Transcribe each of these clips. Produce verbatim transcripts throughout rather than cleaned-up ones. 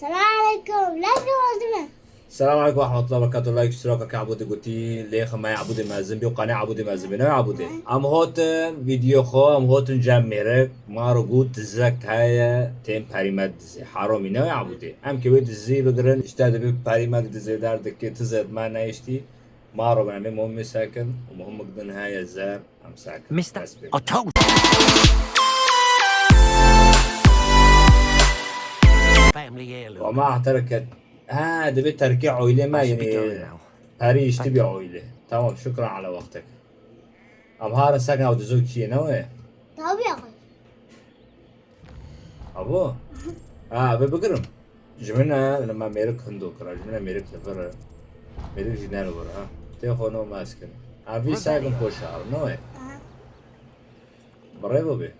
Selam aleykum. Like lazim e. Selam aleykum ve rahmetullahi ve berekatuhu. Like, iştirak, ke Ebûdê gotî, lê xwe me Ebûdê mezin bî û qanê Ebûdê mezin bî. Ne Ebûdê? Hı. Em hotin, video xwe, em hotin cem mêrik. Ma ro got dizek heye, tên perî me dizê. Haramî ne Ebûdê. Em ke wê dizî bigirin, işte dibê perî me dizê derdikê, ti zêd me neyiştî. Ma ro em ê muhimî sekin, û muhimik din heye zer. Em sakin. Mister, bes be. I told Family heirloom. Ama terket. Ha, divê terkê oylê me, I should be yani, going now. Perî işte bir oylê. Tamam, şükran ala wextek. Em harin sakin, ew dizo kiyê ne wê? Tabii ya. Abo? Ha, ve bigirim. Ji min e, li me mêrik hindo kira. Ji min e mêrik li vir e. Mêrik jî ne li vir e, ha. Tê xwe no me ez kirim. Ha, vî sakin poşa, no e. Aha. Birê bibê.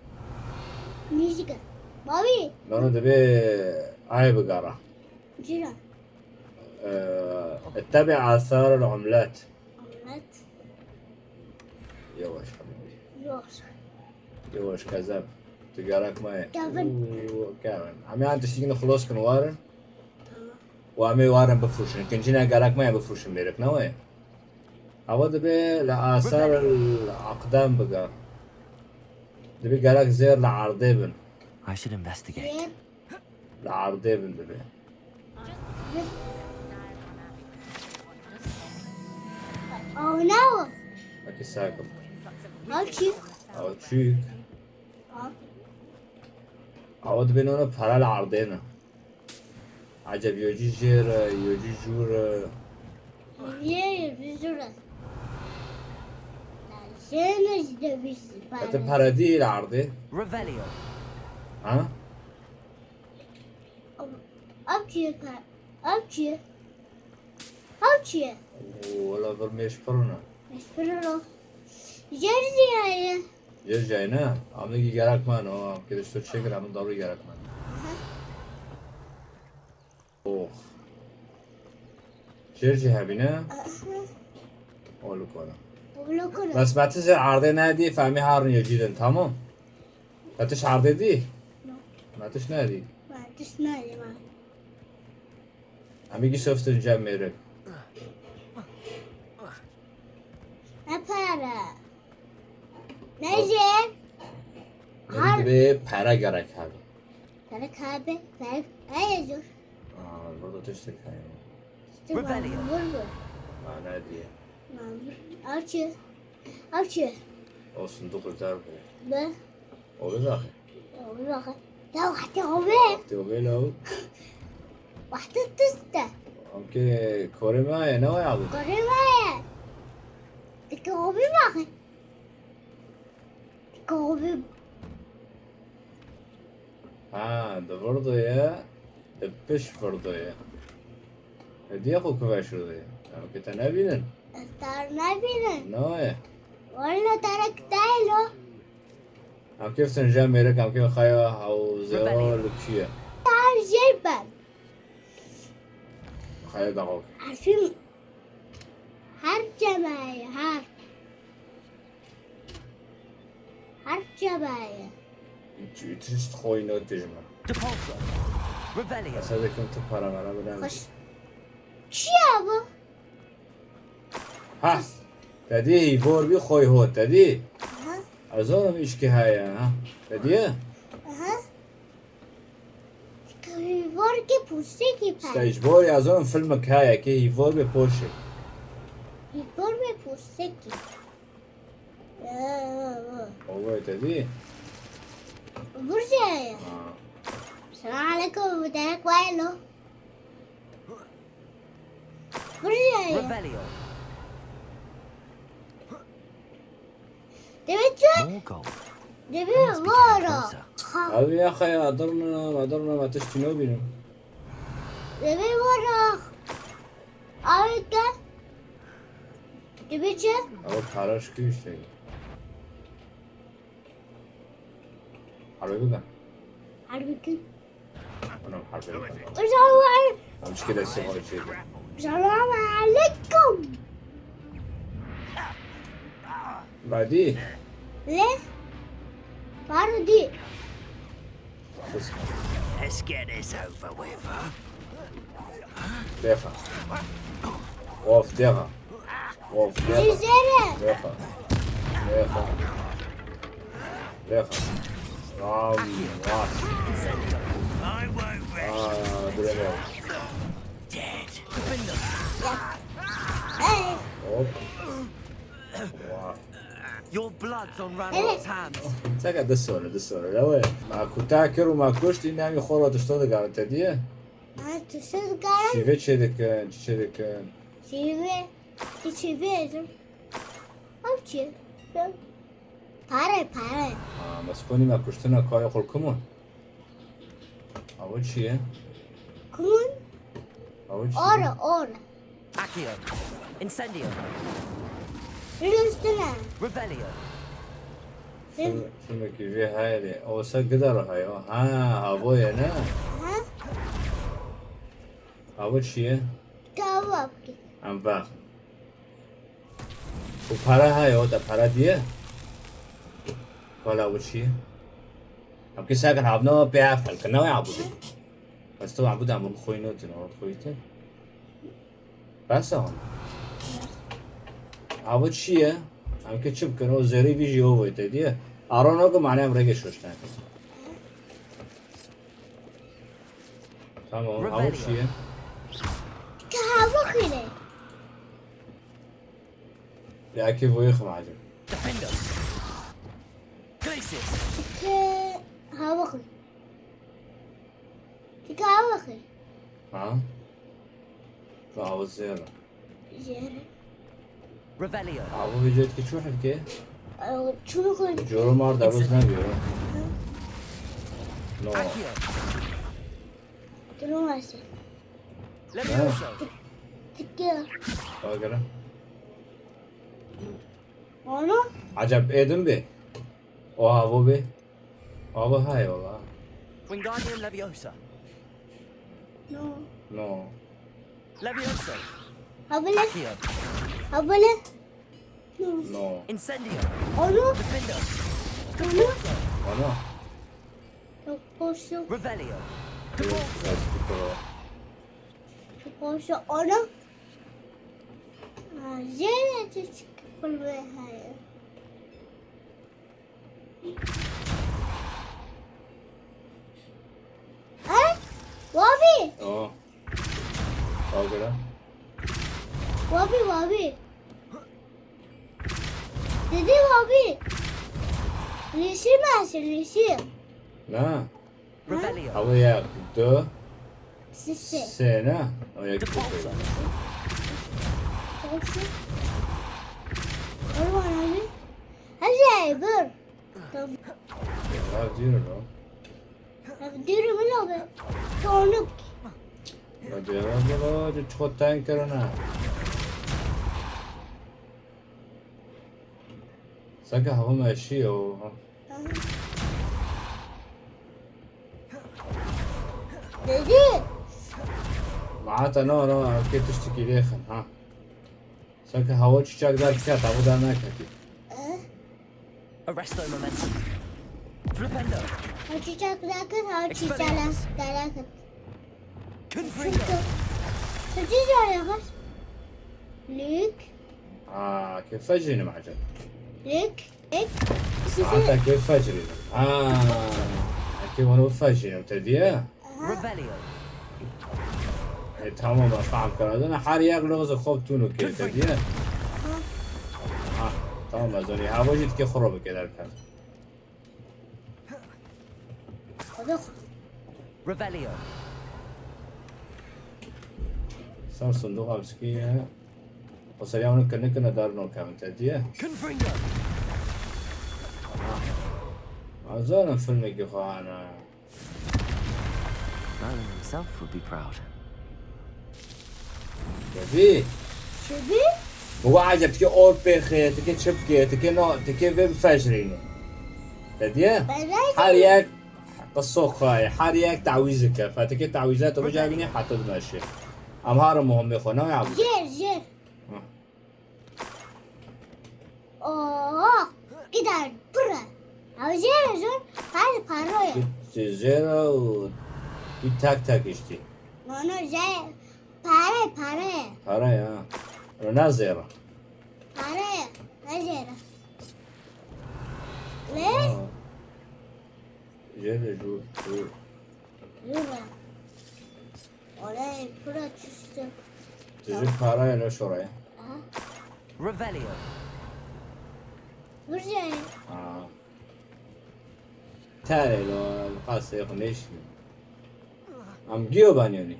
Nîjike. Bavî. Nano dibê ayê bigara. Cira. Ee, اتبع آثار العملات. Omlet. Yavaş, yavaş. Yavaş, kezeb. Tu gerek me ye. Kevin. Oo, Kevin. Em yan tiştî kin xilos kin warin. Tamam. Û em ê warin bifrûşin. Kincîne gerek me ye bifrûşin mêrik, ne wê? Ewa dibe li asar aqdam biga. Dibe gerek zêr li erdê bin. I should investigate. Zêr. Li erdê bin dibe. Oh no! Wekî sakin. Ew çi? Ew çûk. Ha? Ew dibe nona para li erdê ne. Eceb yocî jêr e, yocî jûr e. Yê, yê, jûr e. La jêne ji de bîst para. Hete para dî li erdê. Revelio. Ha? Ev çi ye ka? Ev çi ye? Ev çi ye? Oo, wala vir mêş pir ne. Mêş pir ne. Jêr jî heye. Jêr jî heye ne? Em ê gerek me ne, em kiriş tu çêkir, em darû gerek me. Aha. Oh. Jêr jî hebî ne? Aha. Olukona. Olukona. Bes me tu zê erdê nedî, femî harin yê cîdin, tamam? Me tu erdê dî? No. Me tu nedî? Me tu nedî, me. Em ê gî softin cem mêrik. Ne para. Ne jêr. Her dibe para gerek hebe. Para kabe, para, para jêr. Aa, burada tiştek heye. Revelio. Vur, vur. Ha, ne diye? Ew çi? Ew çi? O sindûq li dar bû. Be. O vê daxê. O vê daxê. Ya wextê o vê. Wextê o vê lo. Wextê tist e. Em kê korê me ye, ne waya bû? Korê me ye. Dike o vê daxê. Dike o vê. Ha, di vir de ye, di pişt vir de ye. Hediye xwe kuve şûrde ye. Em kê te nebînin. Ez te nebînin. Nayê. Walla te re kitayê lo. Em kê bisin jê mêrik, em kê xeya hewzê li kî ye? Te jê ben. Xeya daxo. Efim. Her cemaye, her. Her cemaye. Tişt xwe îno tijme. Depulso. Revelio. Esa dekim tu para mara bile. Xweş. Çi ya bu? Ha. Te dî hîvor bî xwe hot, te dî? Aha. Ez onim îşkî heye, ha. Te dî? Aha. Hîvorkê poştekî pe. Stage bor ya zon filmek heye ki hîvor be poşek. Hîvor be poştekî. Owe te dî? Burcu. Ha. Selam aleyküm, bu derek var lo. Burcu. Revelio. Dibê çi? More gold. Dibê vara. Ew ya xeya, dirna, me dirna, me tiştî nabînim. Dibê vara. Awê ke. Dibê çi? Ew paraşkî işte. Harbi mi? Harbi kim? Anam harbi mi? Selam. Em çike destê xwe çêkin. Selam aleyküm. Badî. Le? Pardî. Let's get this over with, huh? Defa. Of, defa. Of, defa. Jijere. Defa. Defa. Defa. Ram, ras. Aa, direne. Hop. Vah. Your blood's on Ranrock's hands. Çeka di sor e, di sor e. Ew e. Ma kuta kir û ma kuştî, navî xwe re tişto digarin te diye. Ha, tişto digarin. Şîve çê dikin, çi çê dikin? Şîve, çi şîve edim? Ev çi? Pare, pare. Ha, bes konî me kuştina kayê xwe li kum in. Ew çi ye? Kum in? Ew çi ye? Ora, ora. Accio. Incendio. Rîn üstüne. Revelio. Film-, filmekî vê heye lê. O se gidar heye. Ha, havo ye ne? Ha? Havo çi ye? Tava bikî. Em vex. Û pere heye, o te pere diye? Wala ew çi ye? Em kî sekin havna pê hev xelkirina wê abûdê. Ez tu abûd em xwînotin, ort xwîtin. Bes e hon. Abo çi ye? Em kî çi bikin? O zêrî vî jî o wê te diye. Aron o ku mane em rêgê şoştene. Tamam, abo çi ye? Kahve xwîne. Ya ki voyê xwe macim. Defender. Glacius. Ke hava xwe. Ti kahve xwe. Ha? Tu abo zêr e. Zêr e. Revelio. Abo vê cihê dikê çû hevkê? Ew, çû xwe. Coro mar da roz nabî. No. Accio. Durun versin. Levioso. Tik-, tik-, tik-, Bak hele. Onu? Acaba Eden bê? O abo bê? Abo hay wala. Wingardium Leviosa. No. No. Levioso. Abone. Accio. Abone. No. No. Incendio. Onu? Defender. Onu? Onu? Yok, boşluk. Revelio. Yok, Convulso. Boşluk o. Boşluk onu. Aa, yine de çıkıp bulmaya hayır. Ha? Wabi. Oh. Al gele. Wabi, wabi. Dedi wabi. Rişi mi açın, rişi? Ne? Revelio. Ama ya, du. Sisi. Sena. O ya, Convulso. Olsun. Olsun abi. Hadi, dur. Tamam. Ya, diyorum o. Ev dêrê min a be. Tonik. Hadi ya, baba, tu çok tank kirine. Saka hava meşi o. Dedi. Maata no, no, ke tiştekî lêxin, ha. Saka hava çiçek der ket, hava der neketî. Eh? Arresto momentum. Flipendo. Hadi çak bırakın, hadi çiçeğe bırakın. Confringo. Hadi çiçeğe bırakın. Lük. Aa, keyfe jinim acaba. Lük. Lük. Hatta keyfe jinim. Aa, keyfe jinim te diye. Aha. Revelio. E, tamam, ben faham kiradım. Her yer lozı xov tunu keyfe diye. Aha. Ha, tamam, ben zoni. Ha, bu jit ki xuro bike derken. Revelio. Sar sunduk amski ya. O seria onu kene kene dar no kamite diye. Confringo. Ha. Azana filmi ki xana. Merlin himself would be proud. Tabii. Tabii. Bu acaba ki or pêxê, tike çipke, tike no, tike ve bifejrîne. Te diye? Her yek qisokay, her yek tawîzike. Fetike tawîze tu bicabîne heta dimeşe. Em har muhimmê xwe ne ya bu. Jêr, jêr. Hı. Oo, gider pire. Ew jê re jor, her paroye. Gitti jê re û bir tak tak içti. Nono jê, Pare, pare. Pare ya. Öyle ne zera? Pare, ne zera? Ne? Ha. Jere ju, ju. Jere. Oraya pura çüstü. Tüzük parayla şuraya. Aha. Revelio. Buraya. Ha. Terê lo, qasê xo neşkî. Am giyo banyoni.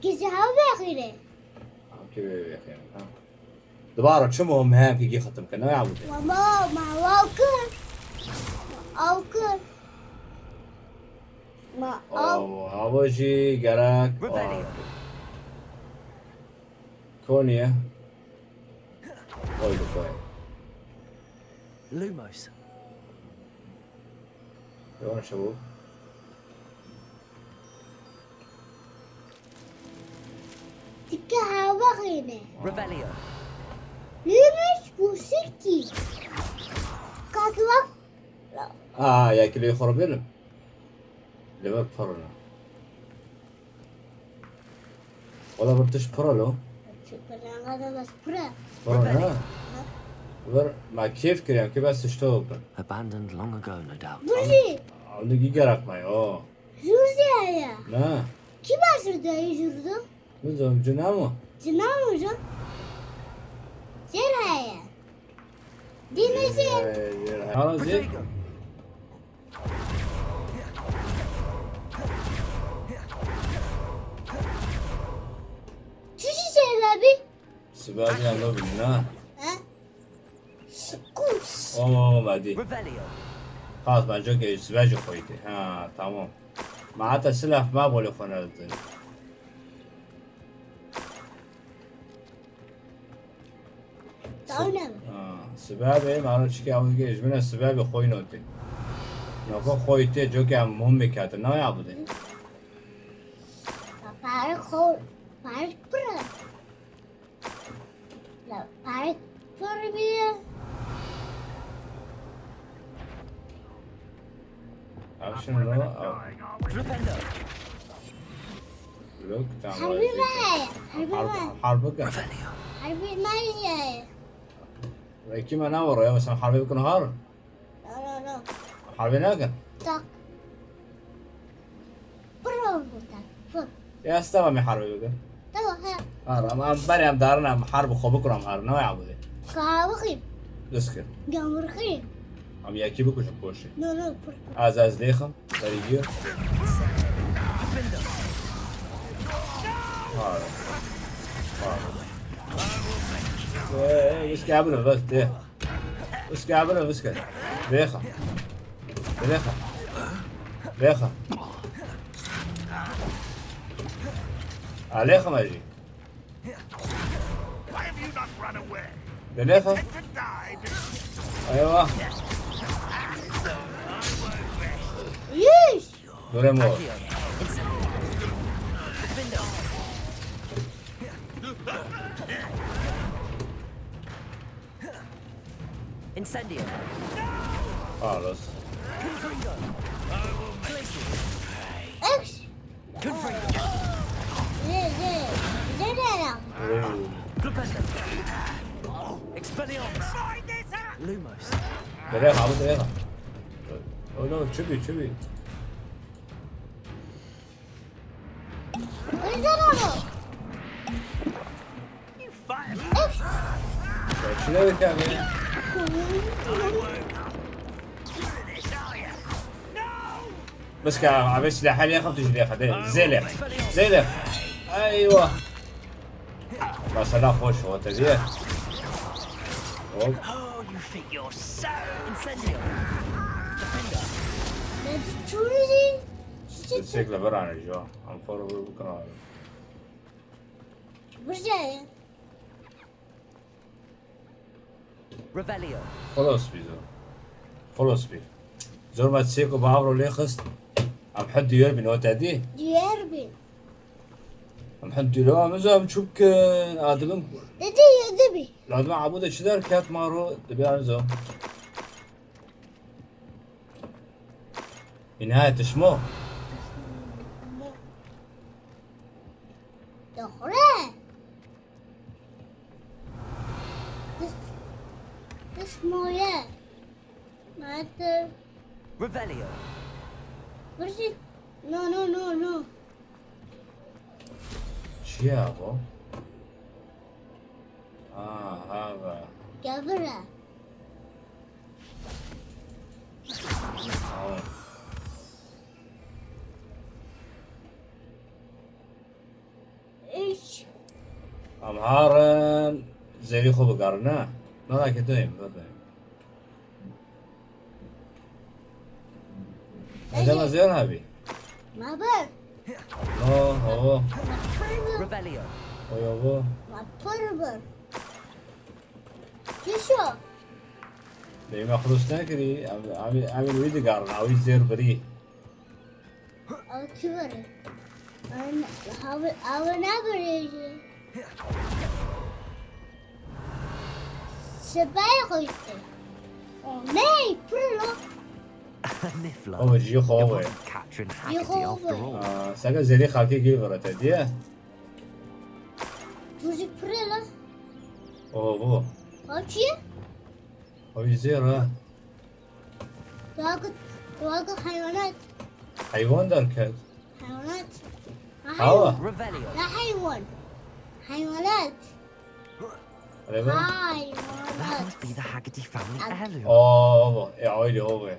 Gizli hava bexîre. Am ki be bexîre, ha. Dibaro çi mo me hem ki xetim ke, ne ya bu. Wama, ma waw kir. Aw kir. Ma aw. Aw, aw jî gerek. Revelio. Koniye. Oydu koy. Lumos. Yavaş çabuk. Dikkat ha bak yine. Revelio. Lumos bu sikti. Kalk bak. Aa, ya kilo yukarı benim. Level parana. Wala bir tişt pir e lo. Pir e, ne? Pir e, ne? Ha? Bir ma kêf kiriyan ki bes tişto bikin. Abandoned long ago, no doubt. Burjî. Ew nigî gerek me, o. Jûr zî heye. Ne? Kî başûr dayî jûr do? Nizanim, cina mı? Cina mı jûr? Jêr heye. Dîne jêr. Hala zî. Çi şî sebebî? Sibebî ya lo bî, na? He? Şikus. O, ma dî. Revelio. Qas ma cokê sibe jî xweytê. Ha, tamam. Ma heta silah ma bolê xwe neretin. Tamam. Ha, sibe be, mano çike ew ge jmine sibe be xoy note. Noko xoy te, coke em mum be kate, na ya bude. Pare xo, pare pira. La, pare pira be. Action no, Flipendo. Look, tamam. Harbi mi? Harbi mi? Harbi, harbi. Harbi mi? Wekî me navaro ya, mesela harbi bikin har. No, no, no. Harbi nakin? Tak. Pir ol bu tak. Pir. Ya, stava me harbi bikin. Tamam, ha. Har, ama em berê em darin em harbi xwe bikin em har. Ne ya bu de? Ka bakayım. Diskir. Gamurxî. Em yekî bikujin poşê. No, no, pir. Az az lêxim. Very good. Har. Har. Ee, iskabını bas de. Iskabını bas ke. Bexa. Bexa. Bexa. Alexa maji. Why have you not run away? Beleza. Protect and die. Eyvah. Yeesh. Duremos. Incendio. Carlos. Confringo. Glacial. Ex. Confringo. Ye, ye. Ye, ye, ye. Flipendo. Expelliarmus. Lumos. Derecha, abi, derecha. Oh no, çubi, çubi. Ex. Şuna bak abi. Bes ka abi, silahı lêxe, tu jî lêxe, de zêle. Zêle. Eyvah. Mesela hoş o, te diye. Hop. Oh, you think you're so incendio. Defender. Çiçekle bir an önce o. Am foru bu kanal. Buraya. Revelio. Xolos bî zor. Xolos bî. Zor me çêko bi avro lê xist. Em hud diyar bin o te dî. Diyar bin. Em hud diyar, em zor em çûk, e, adilin. Dede yedi bi. Lazim abu de çi der ket maro, de bir an zor. Nihayet tişmo. Xure. This, this moye. Mate. Revelio. What is it? No, no, no, no. Çi ye bu? Aa, ha be. Gel buraya. Aa. Üç. Em harin zêrî xwe bigerin, ne? Merak etmeyin, buradayım. Acaba zêr abi? Ma bir. No, o. Ma pırvır. Revelio. O ya bu. Ma pırvır. Kişo. Beyme xulus nekirî, em, em, em wî digerin, ew zêr birî. Ew çi bere? Ew ne, ew, ew ne bere jî? Sipayê xwe işte. O ne? Pir lo. Niffler. O jî xwe It be. Wasn't Katrin Haggerty after all. Aa, seke zêrî xelkê gî vira te diye. Tu jî pir lo. O bu. O çi? O jî zêr ha. Dua kir, dua kir heywanat. Heywan derket. Heywanat. Awa. Revelio. Ne heywan? Heywanat. Heywan. That must be the Haggerty family heirloom. Aa, e, aile o be.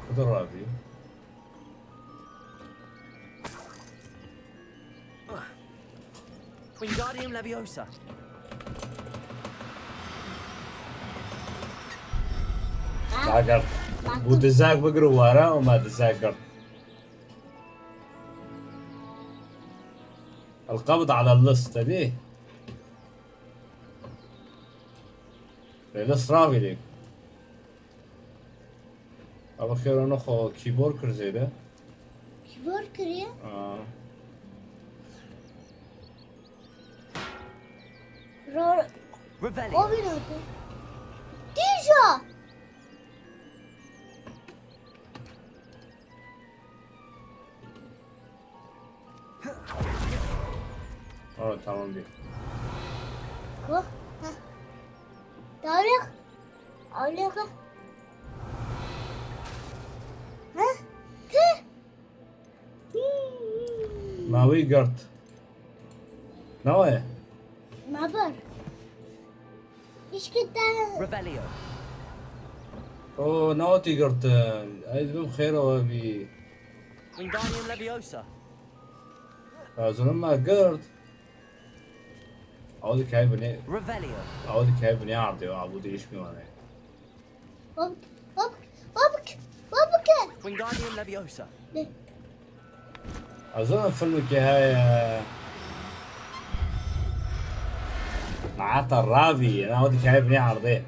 Kudur abi. Wingardium Leviosa. Dagert. Bu dizak bigir wara û me dizak girt. القبض على اللص تبي. لص راوي ليك. Ev xêra nexwe kîbor kir zêde. Kîbor kiriye? Aa. Ro- Revelio. O bir oldu. Tija! Aa, tamam bir. Ko? Ha. Tarih. Alaka. Ha? Ke? Ma wî girt. Nawe? Ma bar. Îşkî te. Revelio. O, nawe tî girtin. Ez bim xêr ew bî. Wingardium Leviosa. Lazim ma girt. Ew dikeve binê. Revelio. Ew dikeve binê erdê, ew bû dihişmî wane. Hop, hop, hop, hop. Wingardium Leviosa. Ne? Ez û filmekî heye. Meeta ravî, na ew dikeve binê erdê.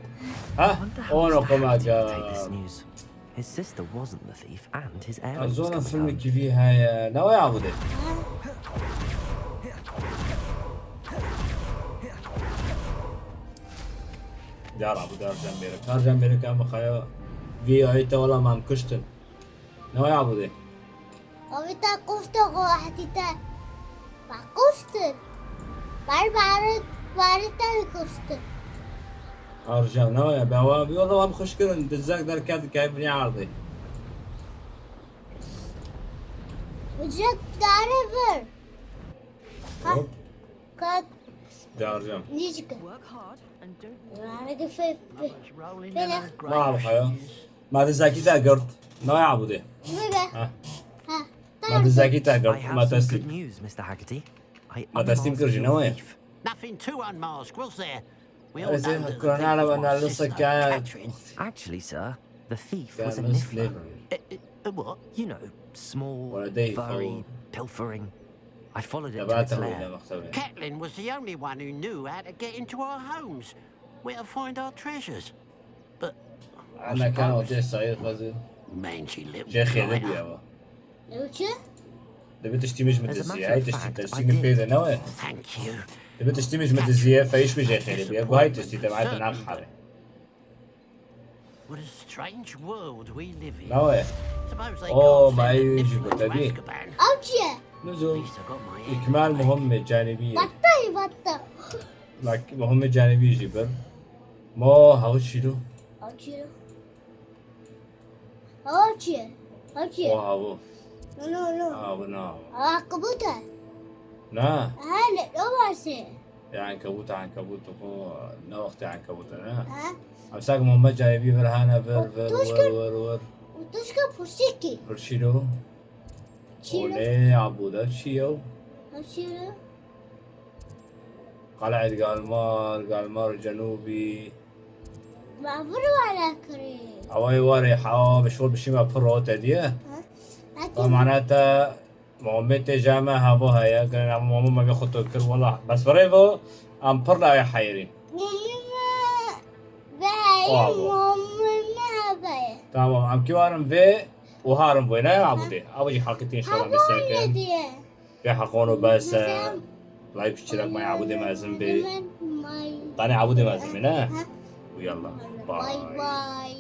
Ha? Wonder how Ono Mister Haggerty would take this news. His sister wasn't the thief and his heirloom was coming home. Ez û filmekî vî heye. Ne waya bû de? Dara bu dar cembêrik. Dar cembêrik em xaya vî ayê te wala mam kuştin. Ne waya bû de? Abi te kuşta xo hetî te. Bak kuştu. Bari bari bari te kuştu. Arja ne waya be wa bi wala wan xuş kirin. Dizek derket kay bini ardi. Ucak dare bir. Ha. Hop. Kat. Darjam. Nicik. Work hard and don't Rare fe fe. Rubbish rolling Bela. in those Ma grave haya. Shoes. Ma dizekî te girt. Naya bû de. Bebe. Ha. Ha. Ma dizekî te I girt. have Ma some teslîm. good news, Mister Haggerty. I Ma teslîm kir unmasked jî ne your waye? thief. Nothing to unmask, was there? We all Ez know ê that the kurana thief ala was bana my lisa sister, kaya. Catherine. Actually, sir, the thief was a Yalnız niffler. ne? A, a, a what? You know, small, Wala dey furry, fal. pilfering. I followed it to its Debata lair. wîne mextebê. Catelyn was the only one who knew how to get into our homes, where to find our treasures. But I Ana kan suppose otê sayı xazin. mangy little Jê xêre blighter. biya wa. Ew çi? Dibê tiştî min ji min As a diziye. matter Hey of tiştî fact, te I sî min did. pê de ne we? Thank you. Dibê tiştî min ji min diziye. Feyş min jê xêre biya. Guhay tiştî te ma te naxare. What a strange world we live in. Nawe. Suppose they Oh, can't my send a age, Niflin to baby. Azkaban. Ew çi ye? At Nizo. Least I got my head İkmal back. Muhammed Canebiye. Batta ye batta. Bak Muhammed Canebiye jî bir. Mo havu çilo. Ew çi ye? Ew çi ye? Ew çi ye? O havu. No, no, no. Havu na. Aa, kabute. Na. Ha, ne, ne var şey? Ya ankabut ankabut ko ne wextê ankabut ne. Ha? Emsak Muhammed Canebiye bir hane bir bir Tuşkü. bir bir bir. Utuşka pusiki. Bir çilo. Çilo. Olê abuda çiyo. Ew çi ye? Qal'et Galmar, Galmar Cenubî. Ma vir wala kiri. Awayê warê ha bi şol bişîme pir rot ediye. Ha? Wa manata Muhammed tê jame havo heye. Gelen ama Muhammed me xwe to kir wala. Bes birê vo em pir lawê heyirîn. Mumma. Ve Bravo. mumma be. Tamam em ki warin vê û harin vê ne abudê. Abu jî haqî tîn şola Havo mesela ne ken. diye? Vê haqon û bes e. Mesela- Like çirak me abudê mezin bê. May. Qanê abudê mezin bê ne? Ha? Û yalla. Bye Bye. bye.